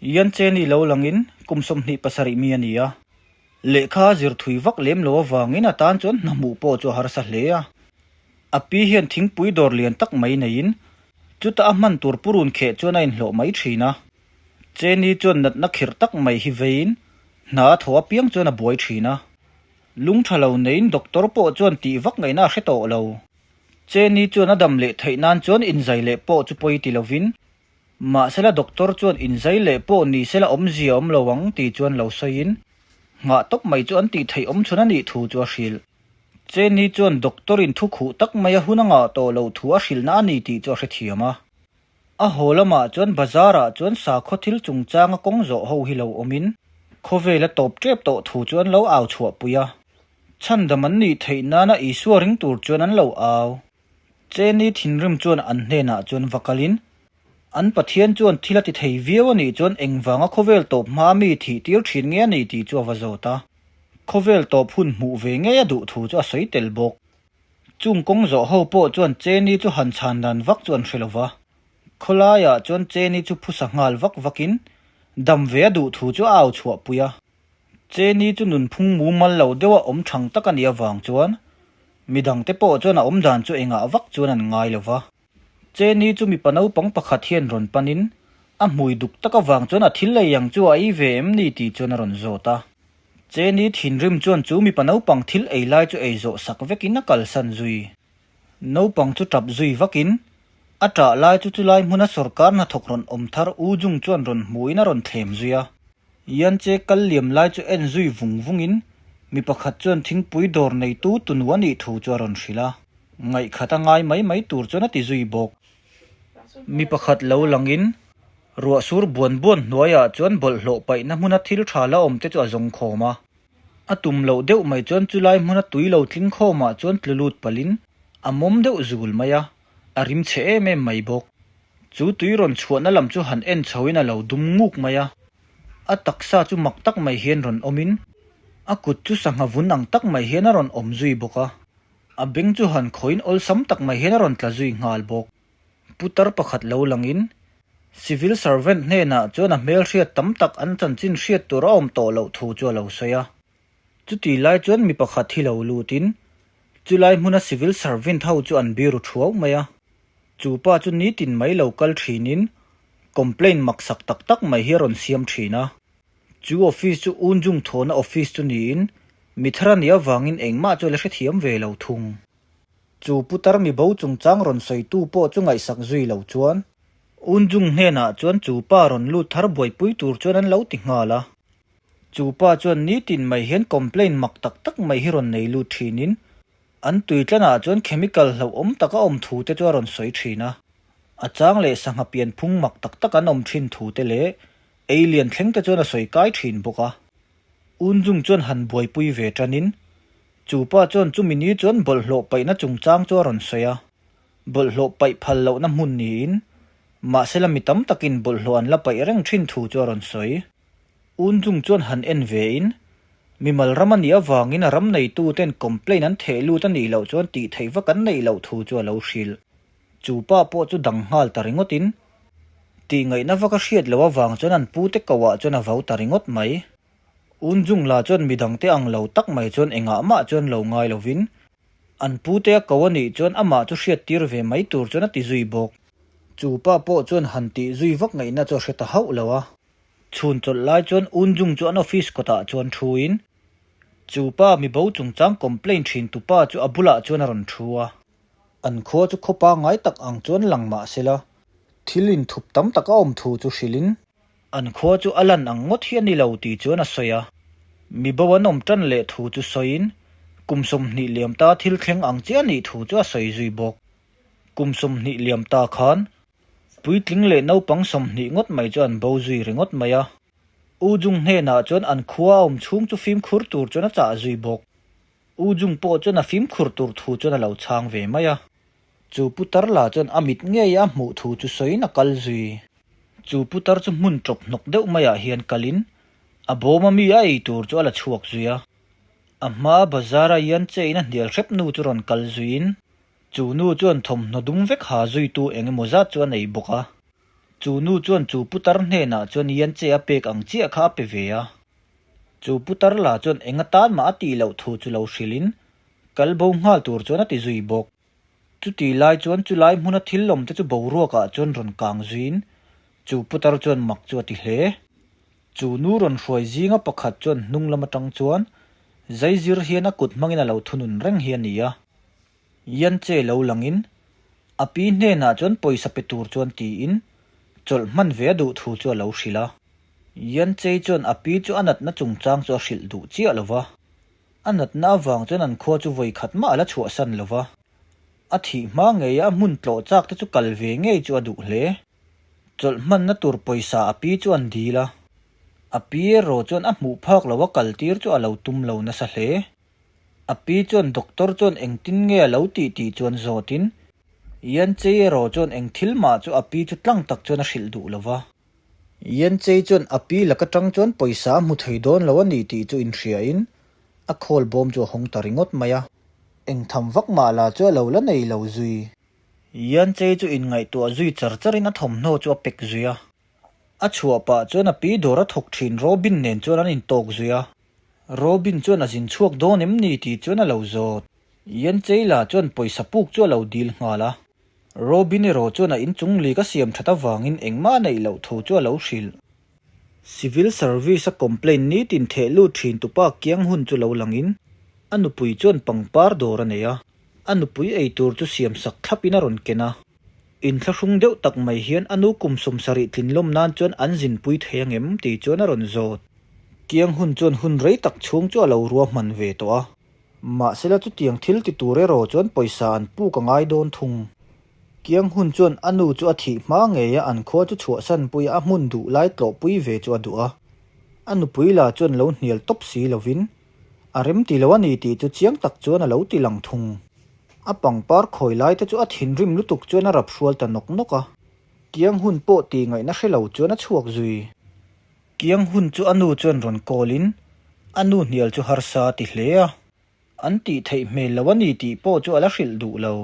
Yan Cheni lo langin kum 27 mi a ni a. Lehkha a zir thui vak lem lo avangin a tan chuan hna hmuh pawh chu a harsa hle a. A pi hian thingpui dawr lian tak mai neiin chutah a hman tur purun kheh chuan a inhlawh mai thin a. Cheni chuan natna khirh tak mai hi veiin hna a thaw apiang chuan a buai thin a. Lung tha lo neiin doctor pawh chuan tih vak ngaihna a hre tawh lo. Cheni chuan a dam leh theih nan chuan inzai leh pawh chu pawi ti lovin Mahsela doctor chuan inzai leh pawh ni sela awmzia awm lo ang tih chuan lo sawiin, nghah tawp mai chu an tih theih awm chhun a nih thu chu a hrilh. Cheni chuan doctor in thu khuh tak mai a hun a ngah tawh loh thu a hrilhna a ni tih chu a hrethiam a. A haw lamah chuan bazar ah chuan sakhaw thil chungchanga kawng zawh ho hi lo awmin khawvel a tawp tep tawh thu chu an lo au chhuahpui a. Chhandam an nih theih nana Isua ring tur chuan an lo au. Cheni thinrim chuan an hnenah chuan va kalin, An Pathian chuan thil a ti thei viau a nih chuan engvanga khawvel tawp hmaa mi thih tir thin nge a ni tih chu a va zawt a. Khawvel tawp hun hmuh ve ngei a duh thu chu a sawi tel bawk. Chung kawng zawh ho pawh chuan Cheni chu han chhan dan vak chu an hre lo va. Khawlaiah chuan Cheni chu phusa nghal vak vakin dam ve a duh thu chu a au chhuahpui a. Cheni chu nunphung mumal lo deuha awm thang tak a nih avang chuan midangte pawh chuan a awmdan chu engah vak chuan an ngai lo va. Cheni chu mipa naupang pakhat hian rawn panin a hmui duk tak avang chuan a thil ei ang chu a ei ve em ni tih chuan a rawn zawt a. Cheni thinrim chuan chu mipa naupang thil ei lai chu ei zawh sak vekin a kalsan zui. Naupang chu tap zui vakin a tah lai chu chulai hmuna sawrkar hnathawk rawn awm thar U Jung chuan rawn hmuin a rawn thlem zui a. Yan Che kal liam lai chu en zui vung vungin mi pakhat chuan thingpui dawr neitu tunu a nih thu chu a rawn hrilh a, ngaihkhat a ngai mai mai tur chuan a ti zui bawk. Mi pakhat lo langin ruah sur buan buan hnuaiah chuan bawlhhlawh paihna hmuna thil tha la awm te chu a zawng khawm a. A tum loh deuh mai chuan chulai hmuna tui lo tling khawmah chuan tlu lut palhin a mawm deuh zul mai a, a rim chhe em em mai bawk. Chu tui rawn chhuahna lam chu han en chhoin a lo dum nguk mai a, a taksa chu mak tak mai hian rawn awmin a kut chu sangha vun ang tak mai hian a rawn awm zui bawk a, a beng chu han khawiin awlsam tak mai hian a rawn tla zui nghal bawk. Putar pakhat lo langin Civil servant hnenah chuan a hmelhriat tam tak an chanchin hriat tur a awm tawh loh thu chu a lo sawi a. Chuti lai chuan mi pakhat hi lo lutin chulai hmuna civil servant ho chu an biru thuau mai a. Chu pa chu nitin mai lo kal thinin complaint maksak tak tak mai hi a rawn siam thin a. Chu office chu Unjung thawhna office chu niin mi thar a nih avangin engmah chu a la hrethiam ve lo thung. Chu putar mi bo chungchang rawn sawitu pawh chu ngaihsak zui lo chuan Unjung hnenah chuan chu pa rawn lut thar buaipui tur chuan an lo ti nghal a. Chu pa chuan nitin mai hian complaint mak tak tak mai hi rawn nei lut thinin An tui tlanah chuan chemical hlauhawm tak a awm thu te chu a rawn sawi thin a. A chang leh sangha pian phung mak tak tak an awm thin thu te leh ei lian thleng te chuan a sawi kai thin bawk a. Unjung chuan han buaipui ve tanin, chu pa chuan chumi ni chuan bawlhhlawh paihna chungchang chu a rawn sawi a. Bawlhhlawh paih phal lohna hmun niin, mahsela mi tam takin bawlhhlawh an la paih reng thin thu chu a rawn sawi. Unjung chuan han en ve in, mimal ram a nih avangin a ram neitu ten complaint an theh lut a nih loh chuan tih theih vak an neih loh thu chu a lo hrilh. Chu pa pawh chu dang nghal ta ringawt in, tih ngaihna vak a hriat loh avang chuan an pu te ko ah chuan a vau ta ringawt mai. Unjung la chuan midang te ang lo tak mai chuan engah mah chuan lo ngai lovin, an pu te a ko a nih chuan amah chu hriat tir ve mai tur chuan a ti zui bawk. Chu pa pawh chuan han tih zui vak ngaihna chu a hre ta hauh lo a. Chhun chawlh lai chuan Unjung chu an office kawtah chuan thuin chu pa mi bo chungchang complaint thin tu pa chu a bulah chuan a rawn thu a. An khua chu khaw pangngai tak ang chuan lang mah sela thil inthup tam tak a awm thu chu hrilhin an khua chu a lan ang ngawt hi a ni lo tih chuan a sawi a. Mi bo an awm tan leh thu chu sawiin kum 20 liam ta thil thleng ang chiah a nih thu chu a sawi zui bawk. Kum 20 liam ta khan Puitling leh naupang 20 ngawt mai chu an bo zui ringawt mai a. U Jung hnenah chuan an khua a awm chhung chu fimkhur tur chuan a chah zui bawk. U Jung pawh chuan a fimkhur tur thu chuan a lo chhang ve mai a. Chu putar lah chuan a mit ngei a hmuh thu chu sawiin a kal zui. Chu putar chu hmun ṭawp hnawk deuh maiah hian kalin a bawm a mi a ei tur chu a la chhuak zui a. A hmaa bazar a Yan Che in a hnial hrep nu chu rawn kal zuiin Chu nu chuan thawmhnaw dum vek ha zuitu eng emaw zat chu a nei bawk a. Chu nu chuan chu putar hnenah chuan Yance a pek ang chiah kha a pe ve a. Chu putar la chuan eng atan mah a tih loh thu chu lo hrilhin kal bo nghal tur chuan a ti zui bawk. Chuti lai chuan chulai hmuna thil lawmte chu boruakah chuan rawn kang zuiin chu putar chuan mak chu a ti hle. Chu nu rawn hruai zinga pakhat chuan hnung lam atang chuan zaizir hian a kut hmangin a lo thunun reng hi a ni a. Yance lo langin a pi hnenah chuan pawisa pe tur chuan tiin chawlh hman ve a duh thu chu a lo hrilh a. Yance chuan a pi chu a natna chungchang chu a hrilh duh chiah lo va. A natna avang chuan an khua chu vawi khat mah a la chhuahsan lo va. A thih hma ngeia a hmun tlawh chak te chu kal ve ngei chu a duh hle. Chawlh hmanna tur pawisa a pi chu an dil a. A pi erawh chuan a hmuh phak lo a kal tir chu a lo tum lo nasa hle. A pi chuan doctor chuan engtin nge a lo tih tih chuan zawtin Yanchei erawh chuan eng thil mah chu a pi chu tlang tak chuan a hrilh duh lo va. Yanchei chuan a pi lak atang chuan pawisa a hmu thei dawn lo a ni tih chu inhriain a khawl bawm chu a hawng ta ringawt mai a. Eng tham vak mah la chu a lo la nei lo zui. Yanchei chu inngaihtuah zui char charin a thawmhnaw chu a pek zui a. A chhuah pah chuan a pi dawr a thawk thin Robin nen chuan an intawk zui a. Robin chuan a zin chhuak dawn em ni tih chuan a lo zawt. Yanchei la chuan pawisa puk chu a lo dil nghal a. Robin erawh chuan a inchung lik a siam that avangin engmah a neih loh thu chu a lo hrilh. Civil Service a complaint nitin theh lut thin tupa kiang hun chu lo langin a nupui chuan pangpar dawr a nei a, a nupui ei tur chu siam sak thlapin a rawn ken a. Inthlahrung deuh tak mai hian a nu kum 70 tlin lawm nan chuan an zinpui thei angem tih chuan a rawn zawt. Kiang hun chuan hun rei tak chhung chu a lo ruahman ve tawh a. Mahsela chutiang thil ti tur erawh chuan pawisa an puk a ngai dawn thung. Kiang hun chuan a nu chu a thih hma ngei a an khua chu chhuahsan pui a hmun duh lai tlawhpui ve chu a duh a. A nupui la chuan lo hnial tawp si lovin a rem ti lo a ni tih chu chiang tak chuan a lo ti lang thung. A pangpar khawi lai te chu a thinrim lutuk chuan a rap hrual ta nawk nawk a. Kiang hun pawh tih ngaihna hre lo chuan a chhuak zui. Kiang hun chu a nu chuan rawn call in a nu hnial chu harsa a ti hle a, an tih theih hmel lo a ni tih pawh chu a la hrilh duh lo.